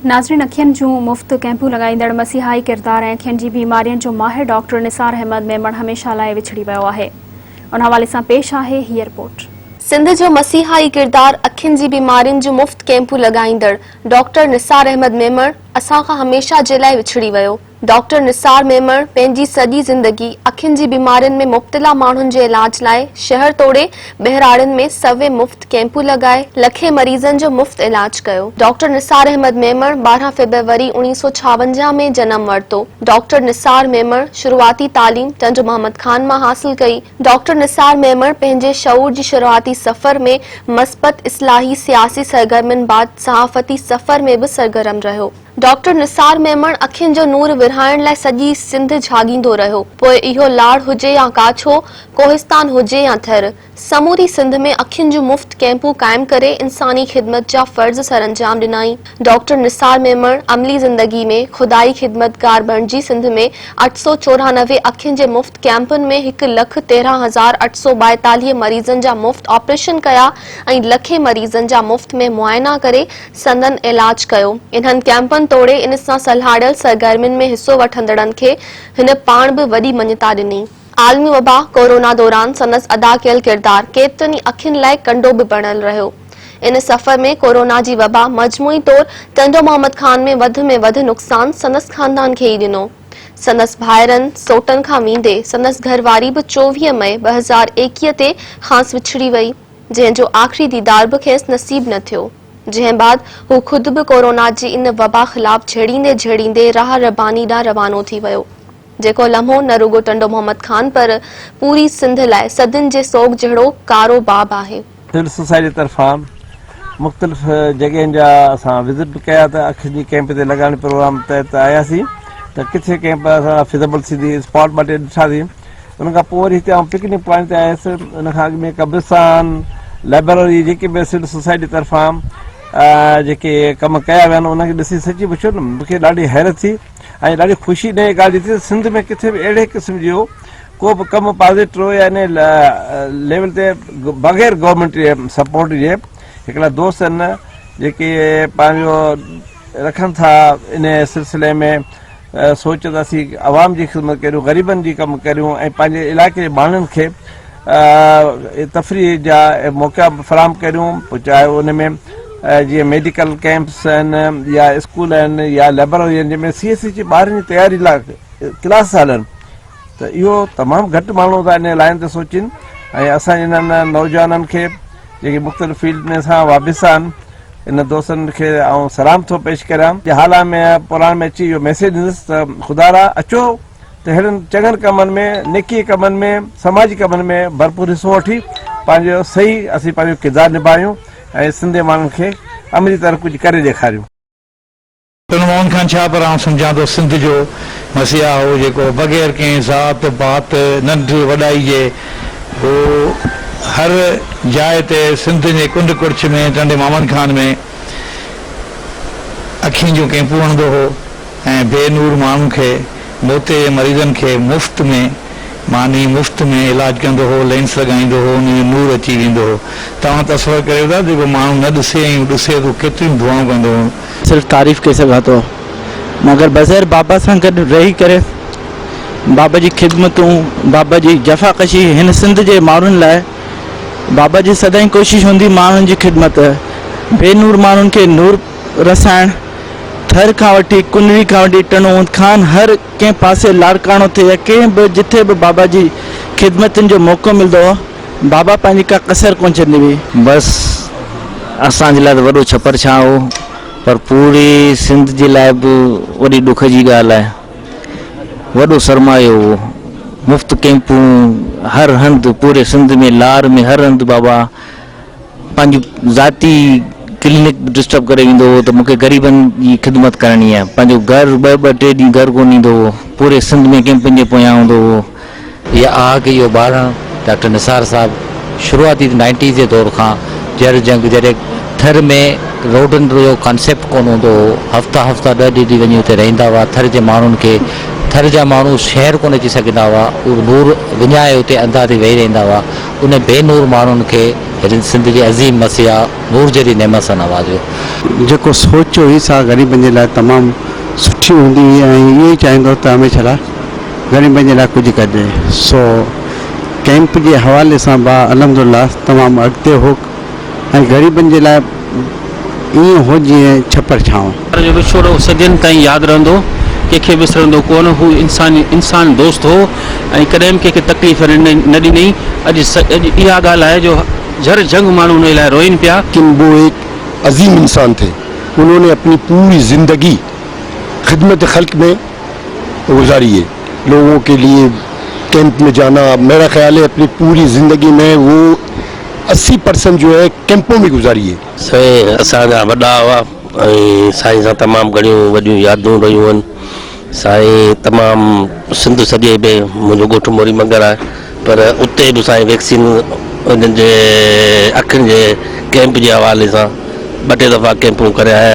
ناظرين اکين جون مفت ڪئمپون لڳائيندڙ مسيحائي ڪردار ۽ اکين جي بيمارين جو ماهر ڊاڪٽر نثار احمد ميمڻ هميشه لاء وڇڙي ويو آهي ان حوالي سان پيش آهي هيء رپورٽ. سنڌ جو مسيحائي ڪردار اکين جي بيمارين جون مفت ڪئمپون لڳائيندڙ ڊاڪٽر نثار احمد ميمڻ اسان کان هميشه جي لاء وڇڙي ويو. ڊاڪٽر نثار ميمڻ پنهنجي سڄي زندگي اکين جي بيمارين ۾ مبتلا ماڻهن جي علاج لاء شهر توڙي ٻهراڙين ۾ سوين مفت ڪئمپون لڳائي لکين مريضن جو مفت علاج ڪيو. ڊاڪٽر نثار احمد ميمڻ 12 فيبروري 1956 ۾ جنم ورتو. ڊاڪٽر نثار ميمڻ شروعاتي تعليم ٽنڊو محمد خان مان حاصل ڪئي. ڊاڪٽر نثار ميمڻ پنهنجي شعور جي شروعاتي سفر ۾ مثبت اصلاحي سياسي سرگرمين بعد صحافتي سفر ۾ به سرگرم رهيو. ڊاڪٽر نثار ميمڻ اکين جو نور ورهائڻ لاء سڄي سنڌ جهاڳيندو رهيو، پوء اهو لاڙ هجي يا ڪاڇو، ڪوهستان هجي يا ٿر، سموري سنڌ ۾ اکين جون مفت ڪئمپون قائم ڪري انساني خدمت جا فرض سرانجام ڏنائين. ڊاڪٽر نثار ميمڻ عملي زندگي ۾ خدائي خدمتگار بڻجي سنڌ ۾ 894 اکين جي مفت ڪئمپن ۾ 1,13,842 مريضن جا مفت آپريشن ڪيا ۽ لکين مريضن جا مفت ۾ معائنا ڪري سندن علاج ڪيو. انهن ڪئمپن توڙي ان سان سلهاڙيل سرگرمين ۾ حصو وٺندڙن کي هن پاڻ به وڏي مڃتا ڏني. عالمي وبا ڪورونا دوران سندس ادا ڪيل ڪردار ڪيترن ئي اکين لاء ڪنڊو به بڻيل رهيو. ان سفر ۾ ڪورونا جي وبا مجموعي طور ٽنڊو محمد خان ۾ وڌ ۾ وڌ نقصان سندس خاندان کي ئي ڏنو. سندس ڀائرن، سوٽن کان ويندي سندس گهرواري به 24 مئي 2021 تي کانئس وڇڙي وئي. جنهن جو آخري ديدار به کيس نصيب نه ٿيو، جنهن بعد هو خود به ڪورونا جي ان وبا خلاف جهيڙيندي جهيڙيندي راهه رباني ڏانهن روانو ٿي ويو، جيڪو لمحو نه رڳو ٽنڊو محمد خان پر پوري سنڌ لاء صدين جي سوڳ جهڙو ڪارو باب آهي. سول سوسائٽي طرفان مختلف جڳهين جا اسان وزٽ به ڪيا ته اکين جي ڪئمپ تي لڳائڻ پروگرام تحت آياسين ته ڪٿي ڪئمپ اسان فزبل ٿيندي اسپاٽ ٻه ٽي ڏٺاسين. ان کان پوء وري هتي آئون پڪنڪ پوائنٽ تي آيس ان کان اڳ ۾ قبرستان لائبرري جيڪي به سول سوسائٽي طرفان جيڪي ڪم ڪيا ويا آهن ان کي ڏسي سچي پڇو نه مون کي ڏاڍي حيرت ٿي ۽ ڏاڍي خوشي ان ڳالهه جي ٿي ته سنڌ ۾ ڪٿي به اهڙي قسم جو ڪو به ڪم پازيٽو يا ان ليول تي بغير گورنمينٽ جي سپورٽ جي هڪڙا دوست آهن جيڪي پنهنجو رکن ٿا ان سلسلي ۾ سوچ ته اسين عوام جي خدمت ڪريون غريبن جي ڪم ڪريون ۽ پنهنجي علائقي جي ماڻهن کي تفريح جا موقعا فراهم ڪريون پوء چاهي ان ۾ جيئن ميڊيڪل ڪيمپس آهن يا اسڪول آهن يا لائبرري آهن جنهن ۾ سي ايس سي جي ٻارن جي تياري لاء ڪلاس هلن ته اهو تمام گهٽ ماڻهو ٿا ان لائن تي سوچين ۽ اسان انهن نوجوانن کي جيڪي مختلف فيلڊ ۾ سان وابسته آهن ان دوستن کي آئون سلام ٿو پيش ڪريان جي هالا ۾ پراڻ ۾ اچي اهو ميسيج ڏيندس ته خدارا اچو ته ههڙن چڱن ڪمن ۾ نيڪي ڪمن ۾ سماجي ڪمن ۾ ڀرپور حصو وٺي پنهنجو صحيح اسين پنهنجو ڪردار نڀايون ۽ سنڌي ماڻهن کي عملي طرح ڪجهه ڪري ڏيکاريون. تن مون کان ڇا پر آئون سمجهان ٿو سنڌ جو مسيحا هو جيڪو بغير ڪنهن ذات پات ننڍ وڏائي جي هو هر جاء تي سنڌ جي ڪنڊ ڪڙڇ ۾ ٽنڊي محمد خان ۾ اکين جون ڪئمپون هڻندو هو ۽ بي نور ماڻهن کي موتي جي مريضن کي مفت ۾ ماني مفت ۾ علاج ڪندو هو، لينس لڳائيندو هو، ان جو نور اچي ويندو هو. توهان تصور ڪريو ٿا جيڪو ماڻهو نه ڏسي ۽ هو ڏسي ته هو ڪيتريون دعائون ڪندو هو. صرف تعريف ڪري سگهان ٿو مگر بظاهر بابا سان گڏ رهي ڪري بابا جي خدمتون بابا جي جفاڪشي هن سنڌ جي ماڻهن لاء بابا جي سدائين ڪوشش هوندي ماڻهن جي خدمت بي نور ماڻهن کي نور رسائڻ ٿر کان وٺي ڪنري کان وٺي ٽنڊو محمد خان هر ڪنهن پاسي لاڙڪاڻو ٿئي يا ڪنهن به جٿي به بابا جي خدمتن جو موقعو ملندو هو بابا پنهنجي ڪا ڪسر ڪونه ڇڏندي هئي. بس اسان جي لاء ته وڏو ڇپر ڇانء هو پر پوري سنڌ جي لاء به وڏي ڏک جي ڳالهه آهي. وڏو سرمايو هو. مفت ڪئمپون هر هنڌ پوري سنڌ ۾ لاڙ ۾ هر هنڌ بابا پنهنجي ذاتي ڪلينڪ به ڊسٽرب ڪري ويندو هو ته مونکي غريبن جي خدمت ڪرڻي آهي پنهنجو گهر ٻه ٻه ٽي ڏينهن گهر ڪونه ايندو هو پوري سنڌ ۾ ڪئمپن جي پويان هوندو هو. اها آگ اهو ٻارڻ ڊاڪٽر نثار صاحب شروعاتي نائنٽيز جي دور کان جر جنگ جڏهن ٿر ۾ روڊن جو ڪانسيپٽ ڪونه هوندو هو هفتا هفتا ڏهه ڏهه ڏينهن وڃي اتي رهندا هئا ٿر جي ماڻهن کي ٿر جا ماڻهو شهر ڪونه اچي سگهندا هئا اهي نور وڃائي اتي انڌا ٿي ويهي رهندا هئا ان بي نور ماڻهن کي هن سنڌ جي عظيم مسيحا نور جهڙي نعمت سان نوازيو. جيڪو سوچ هئي سا غريبن جي لاء تمام سٺي هوندي هئي ۽ اهو ئي چاهيندو هو ته هميشه لاء غريبن جي لاء ڪجهه ڪجي سو ڪئمپ جي حوالي سان با الحمدلله تمام اڳتي هو ۽ غريبن جي لاء ائين هو جيئن ڇپر ڇانو. جو وڇوڙو صدين تائين ياد رهندو، ڪنهن کي وسرندو ڪونه. هو انسان انسان دوست هو ۽ ڪڏهن به ڪنهن کي تڪليف نه ڏني. اڄ اڄ اها ڳالهه آهي جو جھر جھنگ ماڻهو ان جي لاء روئين پيا. ڪن وو ايڪ عظيم انسان ٿي انهون ني اپني پوري زندگي خدمت خلق ۾ گذاري هي لوگون ڪي ليي ڪيمپ ۾ جانا ميرا خيال هي اپني پوري زندگي ۾ وو 80 پرسنٽ جو هي ڪيمپون ۾ گذاري هي. سائين اسان جا وڏا هئا ۽ سائين سان تمام گهڻيون وڏيون يادون رهيون آهن سائين تمام سنڌ سڄي ۾ منهنجو ڳوٺ موري منگر آهي پر اتي به سائين ويڪسين انهن جي اکين جي ڪيمپ جي حوالي سان ٻه ٽي دفعا ڪيمپون ڪري آيا.